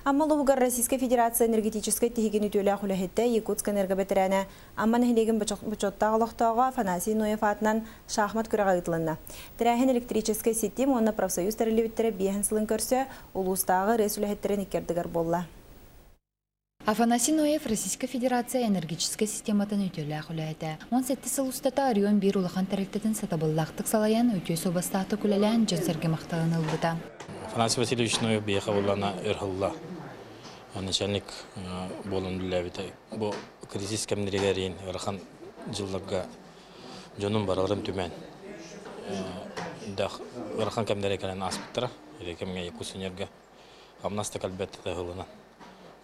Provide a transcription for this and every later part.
Амма улууһугар Российскай Федерация энергетическэй тиһигин үтүөлээх үлэһитэ, Якутск энерго бэтэрээнэ, Амма нэһилиэгин бочуоттаах олохтооҕо Афанасий Ноев аатынан шахмат күрэҕэ ыытылынна. Тэрээһин электрическэй ситим уонна профсоюз тэриллибиттэрэ биэһин сылын көрсө улуустааҕы РЭС үлэһиттэрин икки ардыгар буолла. Афанасий Ноев Российскай Федерация энергетическэй систематын үтүөлээх үлэһитэ. 17 сыл устата Орион биир улахан тэрилтэтин сатабыллаахтык салайан, үтүө суобастаахтык үлэлээн дьон-сэргэ махталын ылбыта. Афанасий Васильевич Ноев биһиэхэ буоллаҕына өр сылла начальник буолан үлэлээбитэ. Бу кризис кэмнэригэр иин ыарахан дьылларга дьонум барыларын түмэн ыарахан кэмнэрэ кэлэн ааспыттара. Или кэмҥэ Якутсэнерго хамнас да кэлбэт ыһылынан.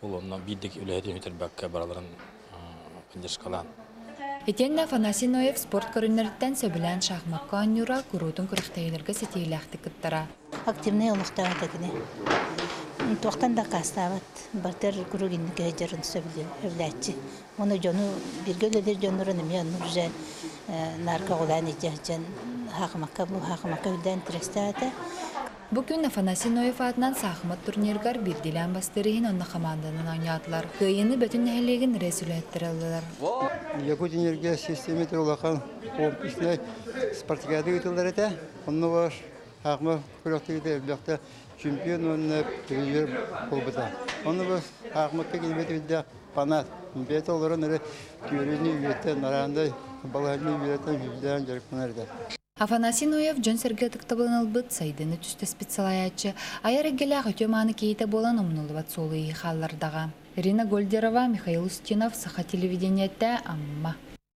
Ол онно биирдик үлэһитин бүтэрбэккэ барыларын поддержкалаан. Итиэннэ Афанасий Ноев спорт көрүҥнэриттэн сөбүлээн шахмакка оонньуура, куруутун күрэхтэһиилэргэ ситиһиилээхтик кыттара. Активнай олохтоох этэ кини. Туохтан да аккаастаабат. Бартер куруук инники сылдьарын сөбүлээччи. Уонна дьону бииргэ үлэлиир дьоннорун эмиэ оннук уже наар көҕүлээн илдьэ сылдьан хаахымакка бу хаахымакка үрдээн тирэстээтэ. Бу күн Афанасий Ноев аатынан саахымат турнирыгар биирдиилээн бастыыр иһин онно хамаанданан оонньоотулар. Кыайыыны Бөтүн нэһилиэгин РЭС үлэһиттэрэ ыллылар. Якутэнерго систиэмэтэ улахан комплекснай спартакиада ыытыллар этэ. Онно бар хаахыма күрэхтэһиитэ элбэхтэ чемпион уонна призер буолбута. Онно бу хаахымакка килбэт үрдээх фанат. Бэйэтэ олорон эрэ түөрүнү үөрэтэн, араандай балаһыанньа үөрэтэн, сүүрдээн дьарыктанар этэ. Афанасий Ноев дьон-сэргэ ытыктабылын ылбыт, сайдыыны түстэспит салайааччы, айар эйгэлээх үтүө-мааны киһитэ буолан умнуллубат суолу-ииһи хааллардаҕа. Ирина Гольдерова, Михаил Устинов, Саха телевидениетэ, Амма.